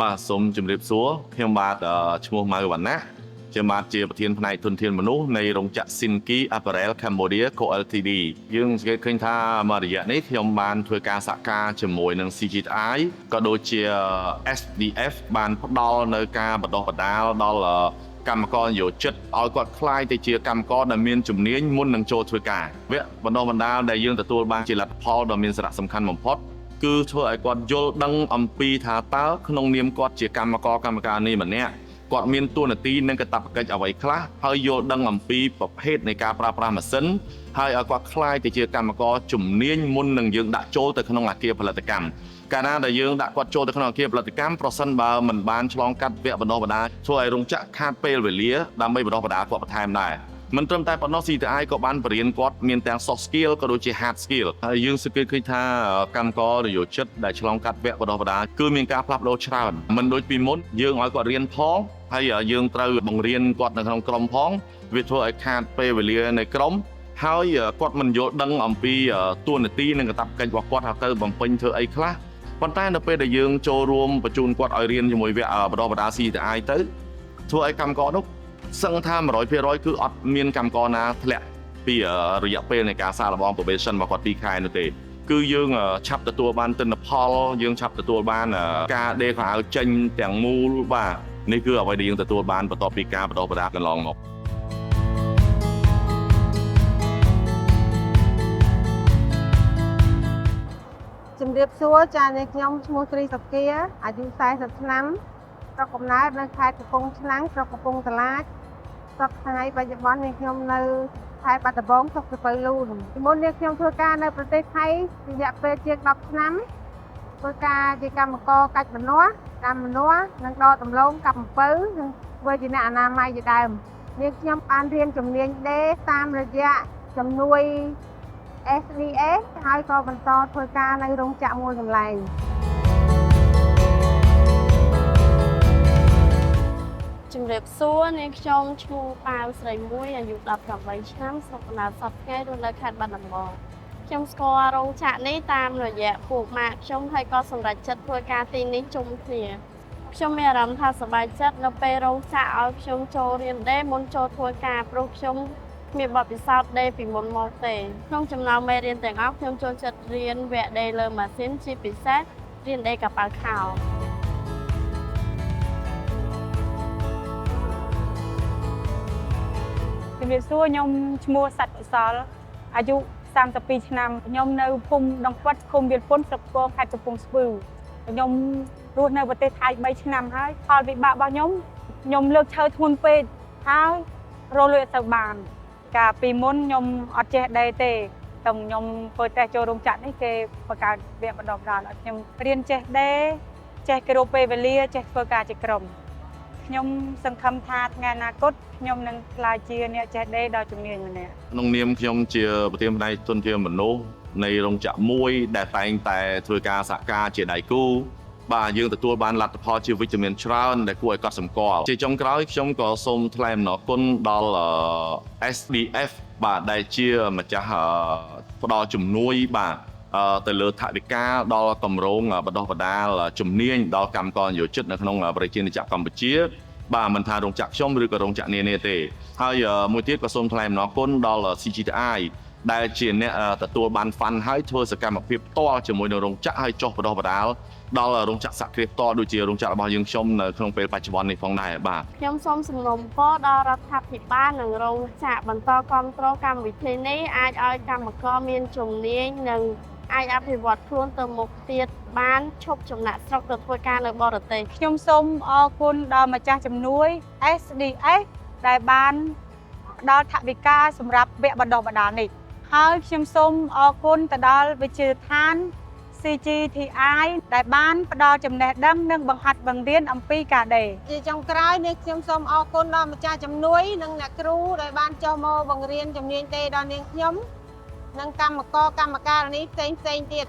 បាទសូមជម្រាបសួរខ្ញុំបាទឈ្មោះម៉ៅវណ្ណៈខ្ញុំបាទជាប្រធានផ្នែកធនធានមនុស្សនៃរោងចក្រ Sinki Apparel Cambodia Co Ltd យើងសង្កេតឃើញថាមួយរយៈនេះខ្ញុំបានធ្វើការសហការជាមួយនឹង CGI ក៏ដូចជា SDF បានផ្ដល់នៅការបណ្ដុះបណ្ដាលដល់កម្មករនិយោជិតឲ្យគាត់ក្លាយទៅជាកម្មករដែលមានជំនាញមុននឹងចូលធ្វើការវគ្គបណ្ដុះបណ្ដាលដែលយើងទទួលបានជាលទ្ធផលដ៏មានសារៈសំខាន់បំផុត គឺធ្វើឲ្យគាត់យល់ដឹងអំពីថាតើក្នុងនាមគាត់ជាកម្មករកម្មការនេះម្នាក់គាត់មានតួនាទីនិងកាតព្វកិច្ចអ្វីខ្លះហើយយល់ដឹងអំពីប្រភេទនៃការប្រើប្រាស់ម៉ាស៊ីនហើយឲ្យគាត់ក្លាយទៅជាកម្មករជំនាញមុននឹងយើងដាក់ចូលទៅក្នុងអគារផលិតកម្មកាលណាដែលយើងដាក់គាត់ចូលទៅក្នុងអគារផលិតកម្មប្រសិនបើមិនបានឆ្លងកាត់វគ្គបណ្ដុះបណ្ដាលធ្វើឲ្យរោងចក្រខាតពេលវេលាដើម្បីបណ្ដុះបណ្ដាលគាត់បន្ថែមដែរមិនត្រឹមតែប៉ុណ្ណោះ CTI ក៏បានបរៀនគាត់មានទាំង soft skill ក៏ដូចជា hard skill ហើយយើងសង្កេតឃើញថាកម្មករនយោជិតដែលឆ្លងកាត់វគ្គបណ្ដុះបណ្ដាលគឺមានការផ្លាស់ប្ដូរច្រើនមិនដូចពីមុនយើងឲ្យគាត់រៀនផងហើយយើងត្រូវបង្រៀនគាត់នៅក្នុងក្រុមផងវាធ្វើឲ្យខាតពេលវេលានៅក្រុមហើយគាត់មិនយល់ដឹងអំពីតួនាទីនិងកាតព្វកិច្ចរបស់គាត់ថាទៅបំពេញធ្វើអីខ្លះប៉ុន្តែនៅពេលដែលយើងចូលរួមបញ្ជូនគាត់ឲ្យរៀនជាមួយវគ្គបណ្ដុះបណ្ដាល CTI ទៅធ្វើឲ្យកម្មករនោះ សឹងថា100%គឺអត់មានកម្មករណាធ្លាក់ពីរយៈពេលនៃការសាកល្បង probation របស់គាត់2ខែនោះទេគឺយើងឆាប់ទទួលបានទិន្នផលយើងឆាប់ទទួលបានការដេរខោអាវចេញទាំងមូលបាទនេះគឺអ្វីដែលយើងទទួលបានបន្ទាប់ពីការបណ្ដុះបណ្ដាលកន្លងមក ជំរាបសួរចានេះខ្ញុំឈ្មោះត្រីសុគាអាយុ40ឆ្នាំស្រុកកំណើតនៅខេត្តកំពង់ឆ្នាំងស្រុកកំពង់ត្លាចសប្តាហ៍បច្ចុប្បន្ននេះខ្ញុំនៅខេត្តបាត់ដំបងស្រុកសពៅលូនពីមុននេះខ្ញុំធ្វើការនៅប្រទេសថៃរយៈពេលជាង10ឆ្នាំធ្វើការជាកម្មករកាច់ម្នាស់ដាំម្នាស់និងដកដំឡូងកាប់អំពៅនិងធ្វើជាអ្នកអនាម័យជាដើមនេះខ្ញុំបានរៀនជំនាញដេរតាមរយៈជំនួយ SDA ហើយក៏បន្តធ្វើការនៅរោងចក្រមួយកន្លែង ជំរាបសួរនាងខ្ញុំឈ្មោះប៉ាវស្រីមួយអាយុ18ឆ្នាំស្រុកកំណើតសប្តាហ៍ថ្ងៃរស់នៅខេត្តបាត់ដំបងខ្ញុំស្គាល់រោងចក្រនេះតាមរយៈពួកម៉ាកខ្ញុំហើយក៏សម្រេចចិត្តធ្វើការទីនេះជុំគ្នាខ្ញុំមានអារម្មណ៍ថាសប្បាយចិត្តនៅពេលរោងចក្រឲ្យខ្ញុំចូលរៀនដេរមុនចូលធ្វើការព្រោះខ្ញុំគ្មានបទពិសោធន៍ដេរពីមុនមកទេក្នុងចំណោមមេរៀនទាំងអស់ខ្ញុំចូលចិត្តរៀនវគ្គដេរលើម៉ាស៊ីនជាពិសេសរៀនដេរកប៉ាល់ខោ ជំរាបសួរខ្ញុំឈ្មោះសัตว์កុសលអាយុ32ឆ្នាំខ្ញុំនៅភូមិដងខ្វិតឃុំវាលពុនស្រុកពងខេត្តកំពង់ស្ពឺខ្ញុំរស់នៅប្រទេសថៃ3ឆ្នាំហើយផលវិបាករបស់ខ្ញុំខ្ញុំលើកឈើធ្ងន់ពេកហើយរកលុយអត់ទៅបាន កាលពីមុនខ្ញុំអត់ចេះដេរទេតែខ្ញុំធ្វើតេស្តចូលរោងចក្រនេះគេបង្កើតវគ្គបណ្ដុះបណ្ដាលឲ្យខ្ញុំរៀនចេះដេរចេះគោរពពេលវេលាចេះធ្វើការជាក្រុមខ្ញុំសង្ឃឹមថាថ្ងៃអនាគតខ្ញុំនឹងក្លាយជាអ្នកចេះដេរដ៏ជំនាញម្នាក់ ក្នុងនាមខ្ញុំជាប្រធានផ្នែកទុនធានមនុស្សនៃរោងចក្រមួយដែលតែងតែធ្វើការសហការជាដៃគូបាទយើងទទួលបានលទ្ធផលជាវិជ្ជមានច្រើនដែលគួរឲ្យកត់សម្គាល់ជាចុងក្រោយខ្ញុំក៏សូមថ្លែងអំណរគុណដល់SDF បាទដែលជាម្ចាស់ផ្ដល់ជំនួយបាទទៅលើថវិកាដល់គម្រោងបណ្ដុះបណ្ដាលជំនាញដល់កម្មករនិយោជិតនៅក្នុងប្រជាណាចក្រកម្ពុជា បាទមិនថារោងចក្រខ្ញុំឬក៏រោងចក្រនានាទេហើយមួយទៀតក៏សូមថ្លែងអំណរគុណដល់ CGTI ដែលជាអ្នកទទួលបាន fund ហើយធ្វើសកម្មភាពផ្ទាល់ជាមួយនឹងរោងចក្រហើយចុះបណ្ដុះបណ្ដាលដល់រោងចក្រសហគ្រាសផ្ទាល់ដូចជារោងចក្ររបស់យើងខ្ញុំនៅក្នុងពេលបច្ចុប្បន្ននេះផងដែរបាទ ខ្ញុំសូមសំណូមពរដល់រដ្ឋាភិបាលនិងរោងចក្របន្តគ្រប់គ្រងកម្មវិធីនេះអាចឲ្យកម្មករមានជំនាញនិងអាចអភិវឌ្ឍខ្លួនទៅមុខទៀតបានឈប់ចំណាក់ស្រុកទៅធ្វើការនៅបរទេស ខ្ញុំសូមអរគុណដល់ម្ចាស់ជំនួយ SDS ដែលបានផ្ដល់ថវិកាសម្រាប់វគ្គបណ្ដុះបណ្ដាលនេះហើយខ្ញុំសូមអរគុណទៅដល់វិទ្យាស្ថាន CGTI ដែលបានផ្ដល់ចំណេះដឹងនិងបង្ហាត់បង្រៀនអំពីការដេរ ជាចុងក្រោយនេះខ្ញុំសូមអរគុណដល់ម្ចាស់ជំនួយនិងអ្នកគ្រូដែលបានចុះមកបង្រៀនជំនាញទេដល់នាងខ្ញុំនិងកម្មករកម្មការិនីផ្សេងផ្សេងៗទៀត